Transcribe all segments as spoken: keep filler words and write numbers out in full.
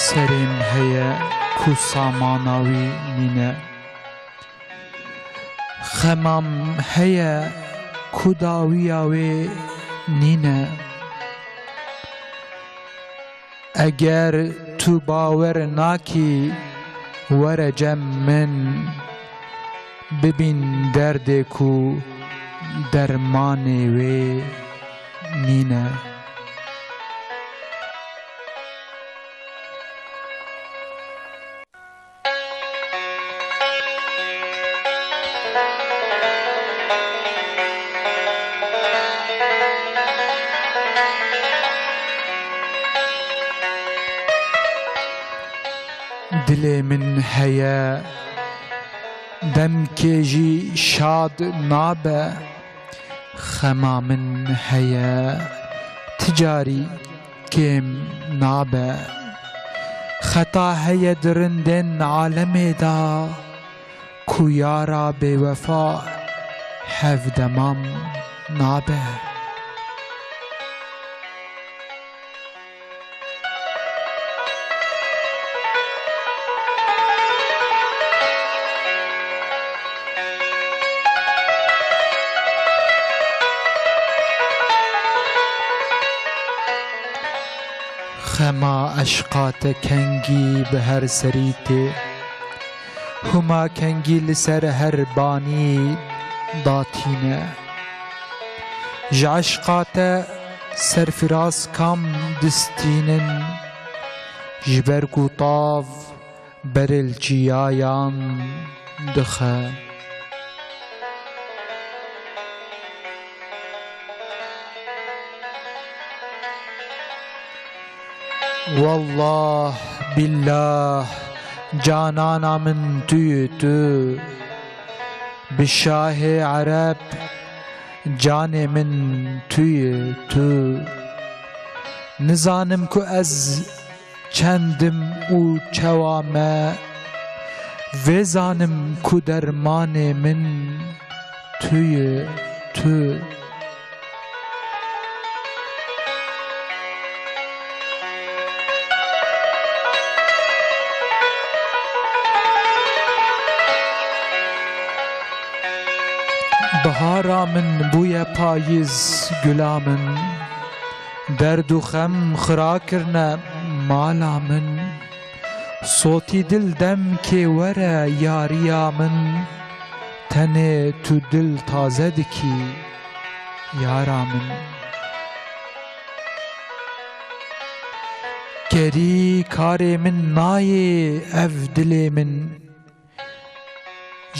Serêm heye ku samana wî nîne. Xemam heye ku dawiya wê nîne. Eger tu bawer nakî, were cem min, bibîn derdê ku dermanê wê nîne. Dilê min heye, demkê jî şad nabe. Xema min heye, ti carî kêm nabe. Xeta heye di rindên alemê de, ku yara bêwefa hevdemam nabe. Xema eşqa te kengî bi her serî tê. Huma kengî li ser her banî datîne. Ji eşqa te serfiraz kam distînin, ji ber ku tav berê li çiyayan dixe. Wallah, billah, canana min tu yî tu. Bi şahê Ereb, canê min tu yî tu. Nizanim ku ez çend im û çawa me, vê zanim ku dermanê min tu yî tu. Bihara min bûye payîz, gula min. Derd û xem xira kirine mala min. Sotî dil demkê were yariya min. Tenê tu dil taze dikî yara min. Kerî karê min nayê ev dilê min.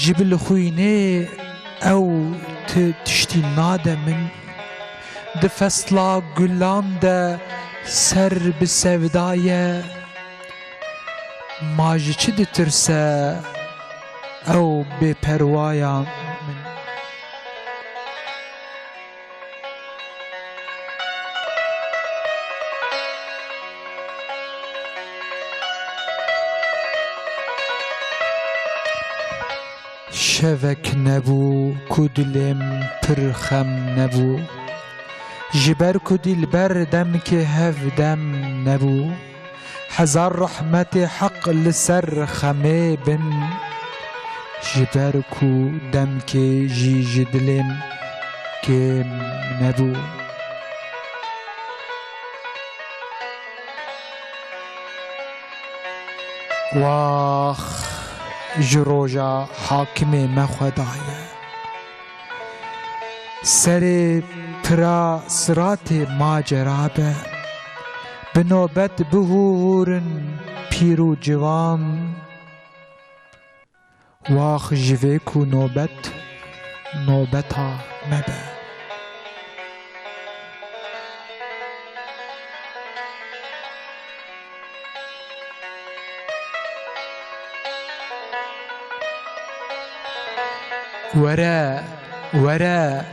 Ji bilxwînê ew ti tiştî nade min. Di fesla gulan de ser bi sevda ye. Ma ji çi ditirse ew bêperwaya min? Şevek nebû ku dilêm pir xem nebû. Ji ber ku dîlber demkê hev dem nebû. Hezar rehmetê Heq li ser xemê bin, ji ber ku demkê jî ji dilêm kêm nebû. Wax ji roja hakimê me xwe daye. Serê pira siratê macera be, bi nobet bihûrin pîr û ciwan. Wax ji vê ku nobet nobeta me be. Were, were,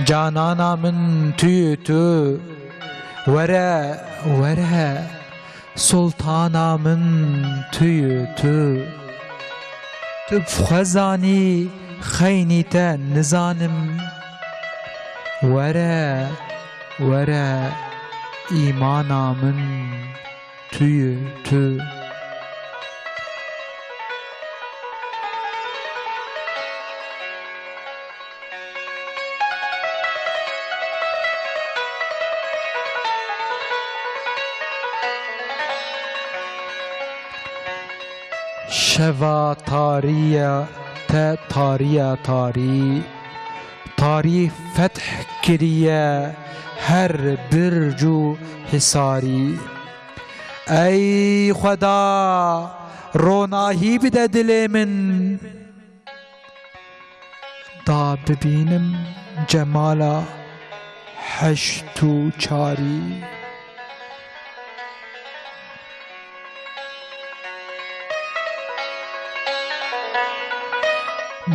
canana min tu yî tu. Were, were, sultana min tu yî tu. Tu bi xwe zanî, xeynî te nizanim. Were, were, îmana min tu yî tu. Şeva tariya te tariya tarî, tarî feth kiriye her birc û hisarî. Ey Xweda, ronahî bide dilê min, da bibînim cemala heşt û çarî.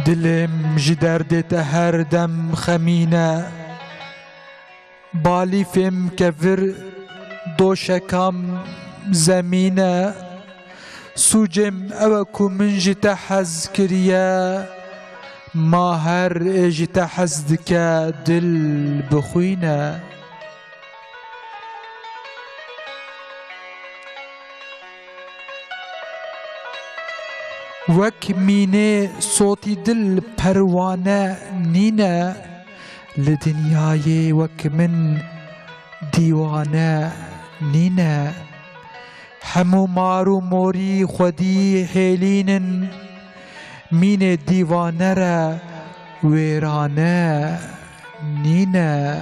Dilêm ji derdê te her dem xemîn e. Balîfêm kevir doşekam zemîn e. Sûcêm ew e ku min ji te hez kiriye. Ma her ê ji te hez dike dil bi xwîn e. Wek mînê sotî dil perwane nîne. Li dinyayê wek min dîwane nîne. Hemû mar û morî xwedî hêlînin. Mînê dîwane re wêrane nîne.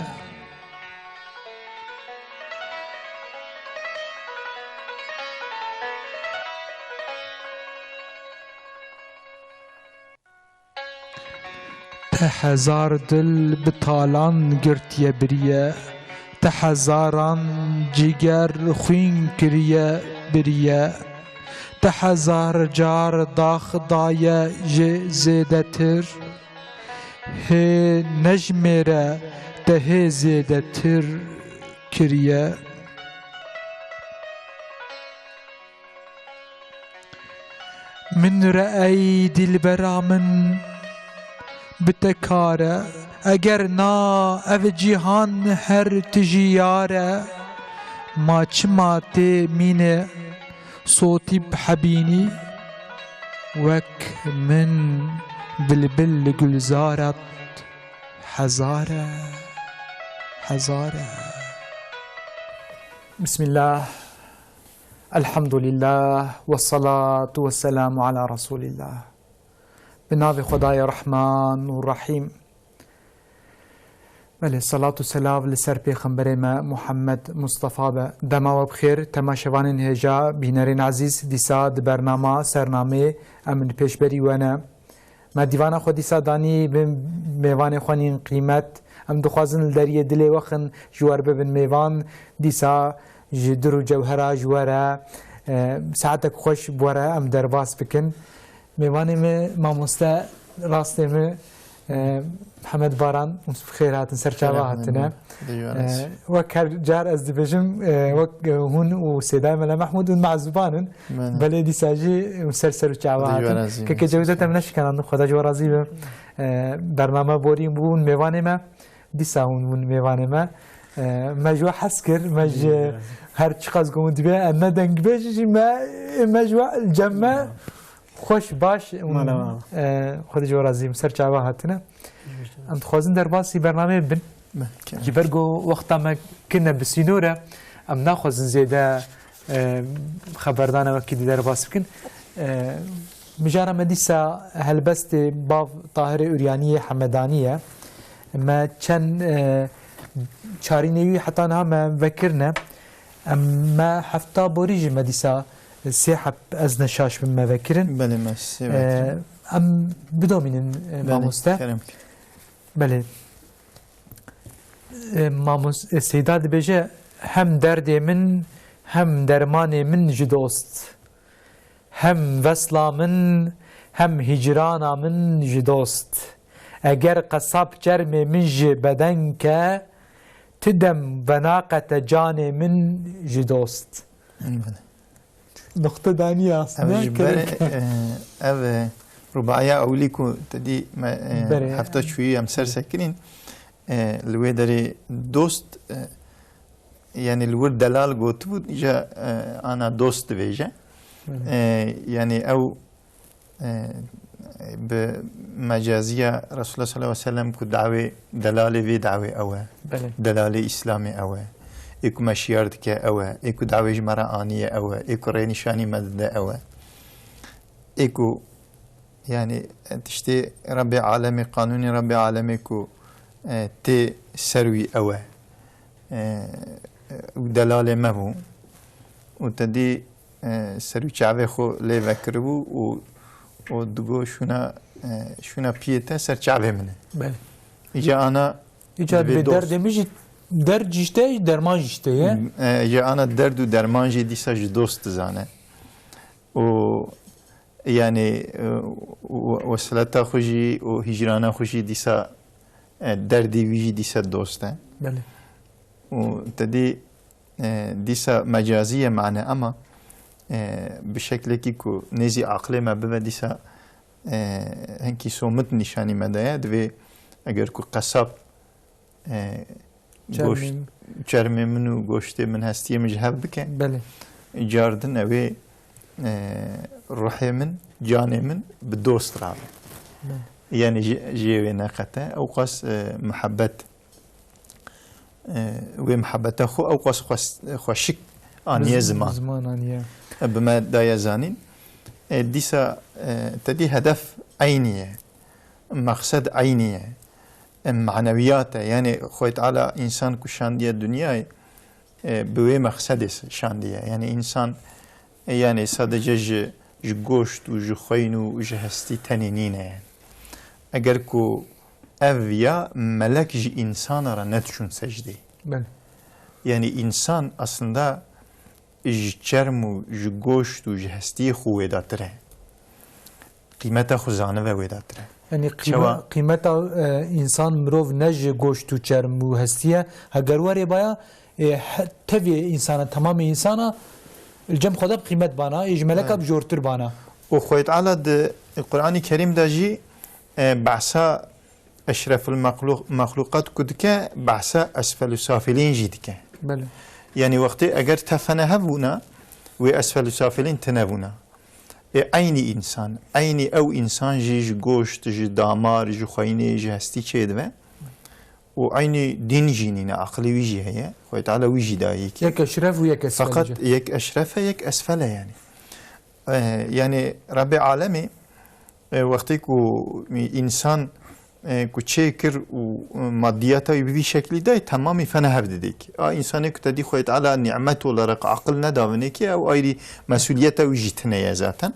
Te hezar dil bi talan girtiye biriye, te hezaran cîger xwîn kiriye biriye, te hezar car dax daye jê zêdetir. Hê nejmêre te hê zêdetir kiriye. Min re ey dilbera min bi te kar e. Eger na ev cîhan her tijî yar e, ma çima tê mîne sotî bi hebînî? Wek min bilbil li gulzara hezar e, hezar e. Bismillah. Elhamdulillah. Ve salatu ve selamu ala Resulillah. Bi navê Xwedayê Rehman û Rehîm. Belê, salat û selav li ser pêxemberê me Muhammed Mustafa be. Dema we bi xêr, temaşevanên hêja, bînerên ezîz, dîsa di bernama Sernamê em li pêşberî we ne. Me dîvana xwe dîsa danî bin mêvanê xwe nîn qîmet. Em dixwazin li deriyê dilê we xin ji we re bibin mêvan. Dîsa ji dir û cewhera ji we re, e, saetek xweş bi we re em derbas bikin. Mêvanê me mamoste rastê me, e, Mihemed Baran, hûn bi xêr hatin, ser çava hatine. Dîvana E, wek her car ez dibêjim, e, wek, e, hûn û Sêdayê Mele Mehmûd hûn mezûban in. Belê dîsa jî ser ser û çava hatin. Keke Cewîdet em neşikanandin, Xweda ji we razî be. E, bername borî bûn mêvanê me. Dîsa hûn bûn mêvanê me. E, me ji we hez kir, me ji her çiqas ku hûn dibê, em ne dengbêj jî me, me ji we cem me. Xweş, baş, hûn, Mala, mala. e, Xwedê ji we razî bin, ser çava hatine. Em dixwazin derbasî bernameyê bin. Me, kene. Ji ber ku wexta me kine bi sînor e, em naxwazin zêde, e, xeberdana wekî di derbas bikin. E, mijara me dîsa helbestê Bav Tahirê Uryaniyê Hemedanî ye. Me çend, e, çarînê wî heta niha me vekirine. Em, me hefta borî jî me dîsa sê heb ez ne şaş bim me vekirin. Belê, me sê vekirin. Em bidomînin, e, Belê, mamoste. Kerem. Belê. E, mamos-, e, Seyda dibêje, hem derdê min, hem dermanê min ji dost. Hem vesla min, hem hicrana min ji dost. Eger qesab çermê min ji beden ke, ti dem venaqete canê min ji dost. Nuqte danî aslında Ev ji ber, gerek. e, ev, e, rubaya ewlî ku te dî me, e, Berê. hefta çûyî em ser sekinîn, e, li wê derê dost, e, yani li wir delal gotibû, îca, e, ana dost dibêje. Hı. E, yani ew, e, bi mecaziya Resulullah sallallahu aleyhi ve sellem ku dawê delalê vê dawê ew e. Belê. Delalê Îslamê ew e. Ê ku me şiyar dike ew e. Ê ku dawê ji me re aniye ew e. Ê ku rênîşanî me dide ew e. Ê ku, yani, tiştê Rebbê Alemê, qanûnê Rebbê Alemê ku, e, tê ser wî ew e. E, û delalê me bû. Û te dî, e, ser û çavê xwe lê vekiribû û, û digo şûna, e, şûna piyê te ser çavê min e. Belê. Îca ana Îca dibê bê dost. Derdê min jî, derd jî işte, derman jî işte ye. E, îca ana derd û derman jî dîsa ji dost dizane. Û yani, e, we-, wesleta xwe jî û hîcrana xwe jî dîsa, e, derdê wî jî dîsa dost e. Belê. Û te dî, e, dîsa mecazî ye mane, ama, e, bi şeklekî ku nêzî aqlê me bibe dîsa, e, hinkî somit nîşanî me daye. Divê eger ku qesab, e, Çermê goşt, min. çermê min û goştê min, hestiyê min ji hev bike. Belê. Car din ew ê, e, ruhê min, canê min bi dost rabe. Belê. Yani ji, ji wê neqete ew qas, e, muhebbet, e, wê muhebbeta xwe ew qas xwes-, xweşik aniye Bi z-, ziman. Ziman aniye. E, bi me daye zanîn. E, dîsa, e, te dî hedef eynî ye. Mexsed eynî ye. E, manewiyat e. Yani Xwedê Teala însan ku şandiye dinyayê, e, bi wê mexsedê s-, şandiye. Yani însan, e, yani sadece ji, ji goşt û ji xweyn û ji hestî tenê nîne. Eger ku ev ya, melek ji însana re nediçûn secdê. Belê. Yani însan aslında ji çerm û ji goşt û ji hestiyê xwe wêdatir e. Qîmeta xwe zanive wêdatir e. Yani qîme-, Çawa? Qîmeta, e, însan, mirov ne ji goşt û çerm û hestiye, heger werê baya, e, he-, tevî însana, temamê însana li cem xwe de bi qîmet bana, ê ji meleka Evet. bi jortir bana. Û Xwedê Teala di Qur'anî Kerîm de jî, e, behsa eşreful mexlûq-, mexlûqat ku dike, behsa esfelu safilîn jî dike. Belê. Yani wextê eger tefene hebûna, wê esfelu safilîn tine bûna. Ê eynî însan, eynî ew însan jî ji goşt, ji damar, ji xweynê, ji hestî çêdibe. Û eynî dîn jî nîne, aqilê wî jî heye. Xwedê Teala wî jî daye yekî. Yek eşref û yek esfel Feqet jî. Yek eşref e, yek esfel e yani. E, yani Rebbê Alemê, e, wextê ku însan, e, ku çêkir û, e, maddiyata wî bi vî şeklî dayê, temamî fene hev didêk. A însanê ku te dî Xwedê Teala nîmet olarak aqil nedavinê ki, ew ayrî mesuliyeta wî jî tine ye zaten.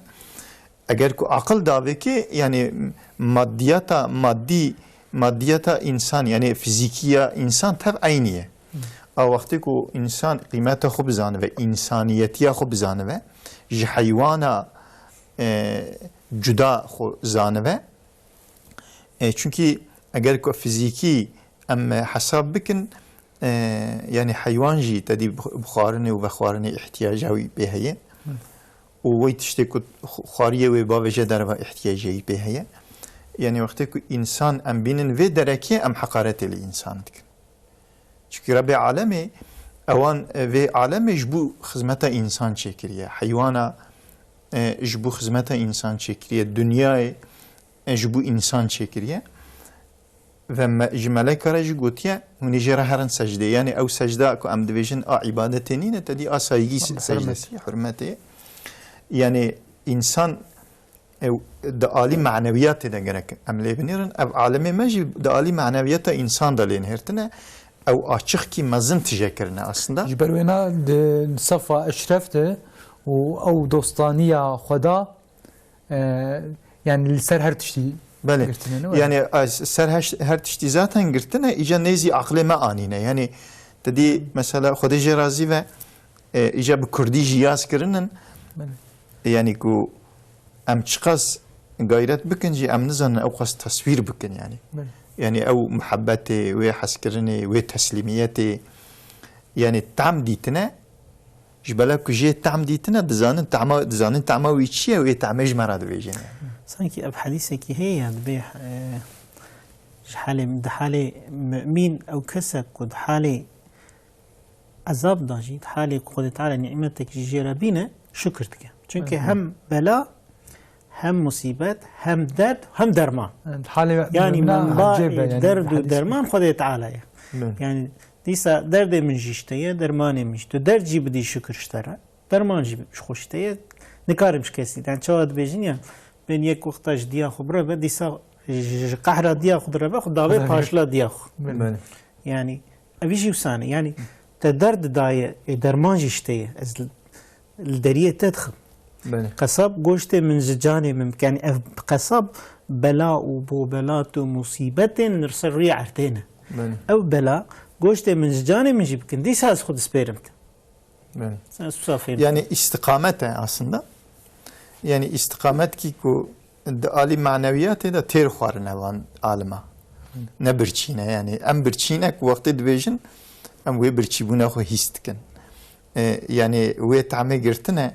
Eger ku aqil davê ki, yani maddiyata, maddî, maddiyata însan, yani fizîkiya însan tev eynî ye. A wextê ku însan qîmeta xwe bizanibe, însaniyetiya xwe bizanibe, ji heywana, e, cuda xwe zanibe. E, çunkî eger ku fizîkî em, e, hesab bikin, e, yani heywan jî te dî bix-, bi xwarinê û vexwarinê îhtiyaca wî pê heye. Hı. Û wê tiştê ku xu-, xwariyê wê bavêje derva îhtiyacê wî pê heye. Yani wextê ku însan em bînin vê derekê, em heqaretê li însan dikin. Çunkî Rebbê Alemê, ewan, e, vê alemê ji bo xizmeta însan çêkiriye. Heywana, e, ji bo xizmeta însan çêkiriye. Dinyayê, e, ji bo însan çêkiriye. Ve me-, ji meleka re jî gotiye, hûn ê jê re herin secdê. Yani ew secda ku em dibêjin a îbadetê nîne, te dî a saygî A secdesî, hurmetê. Hurmetê. Yani însan Ew di alî manewiyatê de gerek em lê binêrin. Ev alemê me jî di alî manewiyata însan de lê nihêrtine. Ew açixkî mezin tije kirine aslında. Ji ber wêna di sefa eşref de û ew dostaniya Xweda, e, yani li ser her tiştî Belê. girtine, ne were? Yani, e, ser her, her tiştî zaten girtine, îca nêzî aqlê me anîne. Yani, te dî mesela Xwedê jê razî ve, e, îca bi kurdî jî yaz kirinin. Belê. Yani ku em çiqas, gayret bikin jî em nizanin ew qas teswîr bikin yani. Belê. Yani ew muhebbetê, wê hezkirinê, wê teslîmiyetê, yani tam dîtine, ji bela ku jê tam dîtine, dizanin tama, dizanin tama wî çi ye, wê tamê ji me re dibêjin yani. Sankî ev hedîsekî heye ya, dibê, e, ji halê, di halê mumîn ew kes e ku di halê ezab da jî, di halê ku Xwedê Teala nîmetek jî jê re bîne, şukir dike. Çunke Hı hı. hem bela, hem musîbet, hem derd, hem derman. Yanî menbaê derd û derman Xwedê Teala ye. Belê. Yanî dîsa derdê min jî ji te ye, dermanê min jî. Tu derd jî bidî şukir ji te re, derman jî ji xwe ji te ye. Nikarim ji kesî. Yani çawa dibêjin ya, bên yek wexta ji diya xwe bireve, dîsa ji, ji qehra diya xwe direve, xwe davê Xwedê paşla diya xwe. Belê. Belê. Yani evî jî wisa ne. Yani te derd daye, ê derman jî ji te ye. Ez li, li deriyê te dixim. Belê. Qesab goştê min ji canê min, yani ev qesab bela û bobelat û musîbetên li ser rûyê erdê ne. Belê. Ew bela goştê min ji canê min jî bikin, dîsa ez xwe dispêrim te. Belê. Sen susa fêm. Yani îstiqamet e aslında. Yani îstiqamet kî ku di alî manewiyatê de têr xwarine van alima. Ne birçî ne yani. Em birçî ne ku wextê dibêjin, em wê birçîbûna xwe hîs dikin. E, yani wê tamê girtine,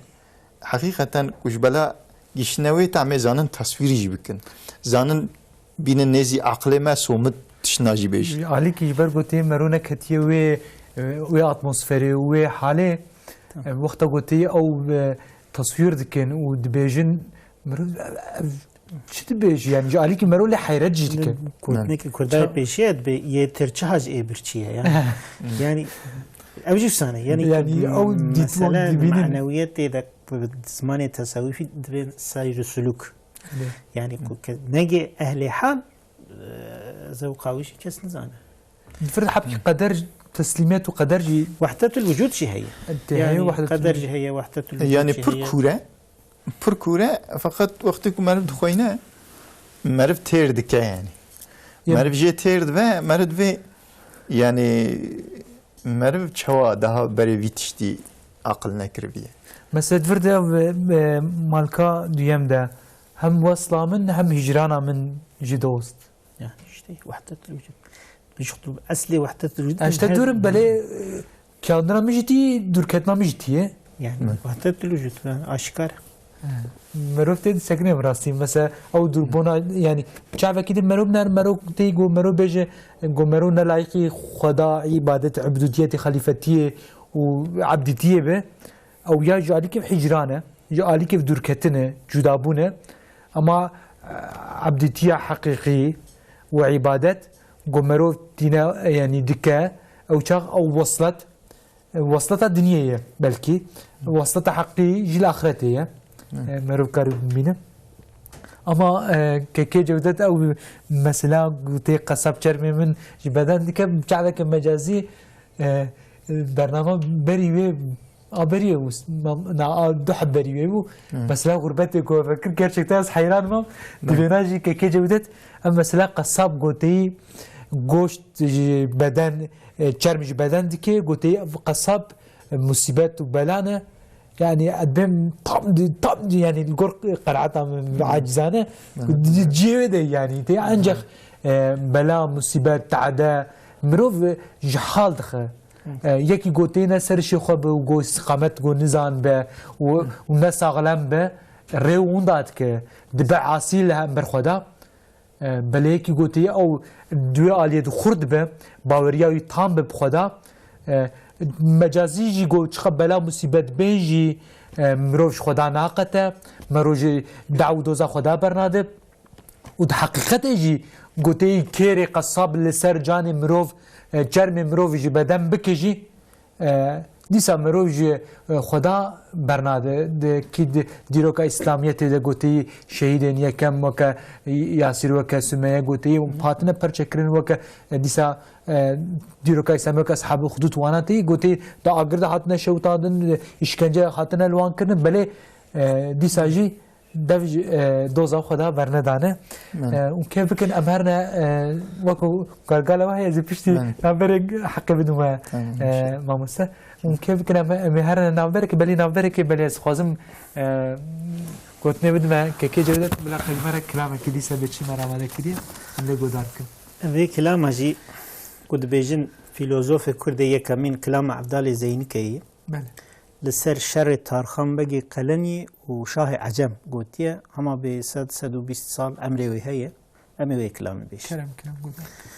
heqîqeten ku ji bela giştine wê tamê zanin teswîrî jî bikin. Zanin bînin nêzî aqilê me somit tiştna jî bêjin. Alîkî ji ber gotiyê mero neketiye wê, wê atmosferê û wê halê, Tamam. e, wexta gotiyê ew, e, teswîr dikin û dibêjin, mero, ev, ev çi dibêjî? Yani ji alîkî mero lê heyret jî dike. Gotinekî Kurda yê pêşiya dibê, yê tirçiha ji ê birçî ye ya. Yani ev jî wisa ne. Yani Yani ew dîtman mesele dibînin. Manewiyetê de bi zimanê tesewifî dibê seyr û sulûk. Belê. Yani ku ke-, negê ehlê hal, e, zewqa wî jî kes nizane. Di vir hebkî qeder, teslîmiyet û qeder jî Wehdetul wucud jî heye. Tê heye, Yani wehdetul qeder wucud. Jî heye, wehdetul wucud Yani jî pir heye. Kûr e, pir kûr e, feqet wextê ku meriv dixweyne, meriv têr dike yani. Ya. Meriv jê têr dibe, meriv divê yani Meriv çawa daha berê vî tiştî aqil nekiribiye? Mesela di vir de, e, e, malka duyem de hem wesla min hem hicrana min ji dost. Yani işte wehdetul vücud. Ji xwe eslê wehdetul vücud. Eşte her durum belê, e, kewandina min jî tî, dûrketina min jî tî ye. Yani wehdetul vücud, yani aşikar. He. Merov tê disekine bi rastî. Mesela ew dûrbona, yani çavekî de merov ner, merov tê go merov bêje, go merov ne layîqî Xweda, îbadet, ubudiyetê, xelîfetiyê û ebdîtiyê be. Ew ya ji alîkê hicran e, ji alîkê dûrketin e, cudabûn e. Ama, e, ebdîtiya heqîqî û îbadet go merov tîne, yani dike, ew çax ew weslet, Wesleta dinyê ye belkî. Wesleta heqî jî li axretê ye. Hı. E, merov kar bimîne. Ama, e, kekê Cewdet ew mesela gotê qesab çermê min ji beden dike çaveke mecazî, e, e, bernama berî wê a berî wê bû. Na, a du heb berî wê bû. Hı. Mesela xurbetê ku vekir gerçekten ez heyran mam. Hı. Divêna jî kekê Cewdet em mesela qesab goteyî goşt ji beden e, çerm ji beden dike, gotê qesab, e, musîbet û bela ne. Yani, ez bêm tam di, tam di, yani, li gor qenaeta min, hmm, acizane, hmm, di cihê wê de, yani, tê ancak, hmm, e, bela, musîbet, teade, mirov, e, ji hal dixe. Hmm. E, yekî gotê ne serişê xwe bi, go îstiqamet, go nizan be, û, hmm, û ne saxlem be, rê û winda dike, dibe asî li hember xwe de. E, belê yekî gotî ew di wê aliyê de xurt be, baweriya wî tam be bi Xweda. E, mecazî jî got, çiqa bela musîbet bên jî, e, mirov ji Xweda naqete, mirov ji daw û doza Xweda bernade. Û di heqîqetê jî gotê kêrê qesab li ser canê mirov, e, çermê mirov ji beden bike jî, E, dîsa mirov ji, e, Xweda bernade. Di kî di dîroka Îslamiyetê de gotî şehîdên yekem weke Yasîr, weke Sumeye gotî, hatine perçekirin weke, e, dîsa, e, dîroka Îslamiyê weke Eshabul Hudud wana tê gotî di agir de hatine şewitandin, îşkence hatine li wan kirin. Belê, e, dîsa jî dev ji, e, doza xwe de bernedane. Evet. E, û kêf bikin em herne, e, wekî gargala we heye, ez ê piştî, evet, navberek heqê bidim we, tamam, e, inşallah, mamoste. Û kêf bikin em, em ê herne navberekê, belê navberekê, belê ez dixwazim, e, Gotinê bidime, kekê Cewdet bila qedî me re kilamekî dîsa bêçî me re amade kiriye, em lê guhdar bikin. Vê kilama jî ku dibêjin fîlozofê Kurdê yekemîn kilama Evdalê Zeynikê ye. Belê. Li ser şerê Tarxan Begê Qelenyê û Şahê Ecem gotiye, hema bê sed, sed û bîst sal emrê wê heye. Em ê wê kilamê bêjin. Kerem, kerem, guhdar bikin.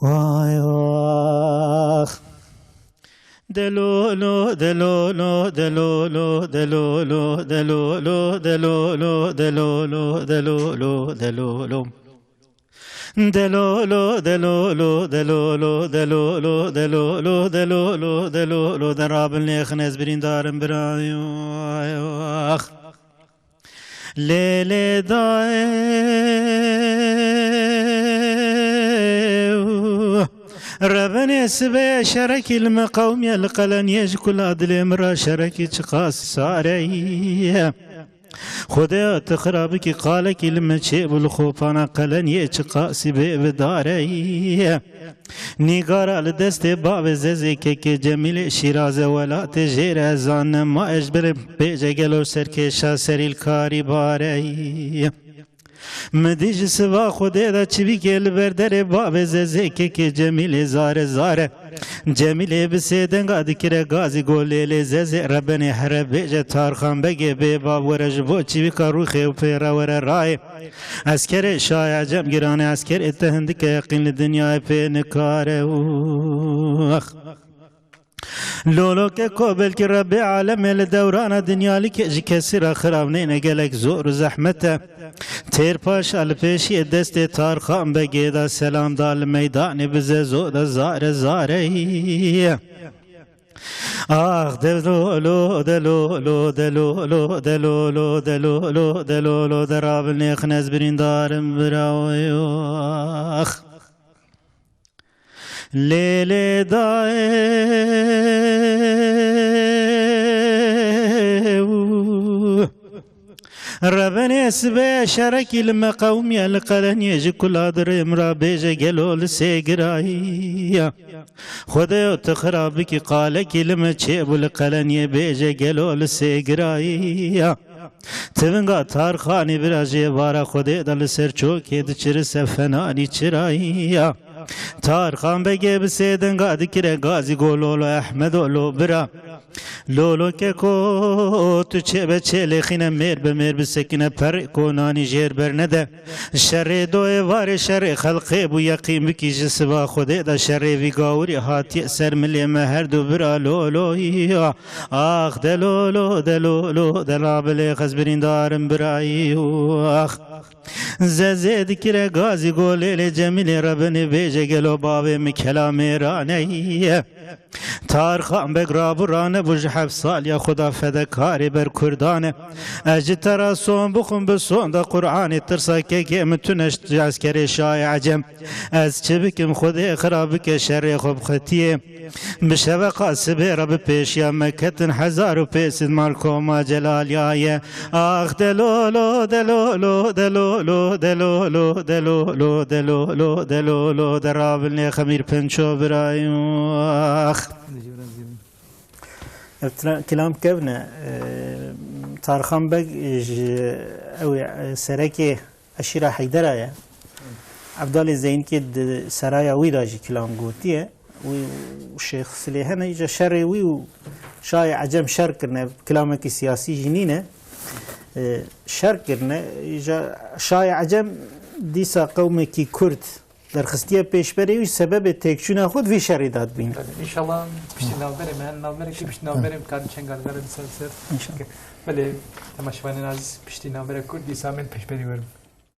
Vay vax. Delolo, delolo, delolo, delolo, delolo, delolo, delolo, delolo, delolo. Delolo, delolo, delolo, delolo, delolo, delolo, delolo, delolo, derabin lêxin ez birîndarim birayo. Ax. Lê lê dayê Rebenê sibê şerekî li me qewmiye li Qelenyê ji kula dilê min re şerekî çiqas sare ye. Xwedê tu xira bikî qalekî li me çêbû li xopana Qelenyê çiqasî bê bi dare ye. Nîgara li destê bavê Zezê kekê Cemîlê Şîraze welatê jêre ez zanim ma ez birim bêje gelo serkêşa serî li karî bare ye. Mi dî ji siva Xwedê de çivîkê li ber derê bavê Zezê kekê Cemîlê zare zare. Cemîlê bi sê denga dikire gazî golê lê Zezê Rebenê here bêje Tarxan Begê bê bav were ji bo çivîka rûxê û pê re were rayê. Eskerê Şahê Ecem girane, eskerê te hindike yeqîn li dinyayê pê nikare. Û ax. Lolo keko belkî Rebbê alemê li dewrana dinyalîkê ji kesî re xirav nêne, gelek zor û zehmet e. Têr paşa li pêşiyê destê Tarxan Begê de selam da li meydanê bi zezo de zare zare ye. Ax delolo, delolo, delolo, delolo, delolo, delolo, delolo, derabin lêxin ez birîndarim birayo. Ax. Lê lê dayê Rebenê sibê şerekî li me qewmiye li Qelenyê ji kula dirêm re bêje gelo li sê girayî ya. Xwedê tu xira bikî qalekî li me çêbû li Qelenyê bêje gelo li sê girayî ya. Tivinga Tarxanî bira jê vara Xwedê de li ser çokê diçirise fenanî çirayî ya. Tarxan Begê bi sê denga dikire gazî go lolo Ehmedo lo bira. Lolo keko tu çê be çê lêxîne mêr be mêr bisekine perê konanî jêr bernede. Şerê doyê varê şerê xelqê bû yeqîn bikî ji siva Xwedê de şerê vî gawirî hatiye ser milê me her du bira lolo ya. Ax delolo, delolo, delabilê xez birîndarim birayî û ax. Zezê dikire gazî golê lê Cemîlê Rebenê bêje gelo bavê min kelamê raneye. Tarxan Beg rabû ranebû ji heft saliya xwe da fedekarê ber Kurdan e. Ez ji te ra son bixwim bi sonda Qur'anê tirsa kekê min tune ji eskerê Şahê Ecem. Ez çi bikim Xwedê xira bike şerê xwe bi xetiyê. Bi şeveqa sibê re bi pêşiya me ketin hezar û pênc sed mal koma Celaliya ye. Ax delolo, delolo, delolo, delolo, delolo, delolo, delolo, derabilnê xemîr pinço birayî. Ax. Ev tra-, kilam kevne, e, Tarxan Beg ji ew, e, serekê Eşîra Heydera ye. Evdalê Zeynikê di seraya wî de jî kilam gotiye. Wî û Şêx Silêhene îca şerê wî û Şahê Ecem şer kirine, kilamekî siyasî jî nîne. E, şer kirine, îca Şahê Ecem dîsa qewmekî Kurd derxistiye pêşberê wî, sebebê têkçûna xwe di vî şerî de dibîne. Belê, înşallah piştî navberê me, navberekî piştî navberê em karin çend galgalê ser ser. Înşallah. Belê, temaşevanên aziz, piştî navbera Kurd dîsa em ên pêşberî werin.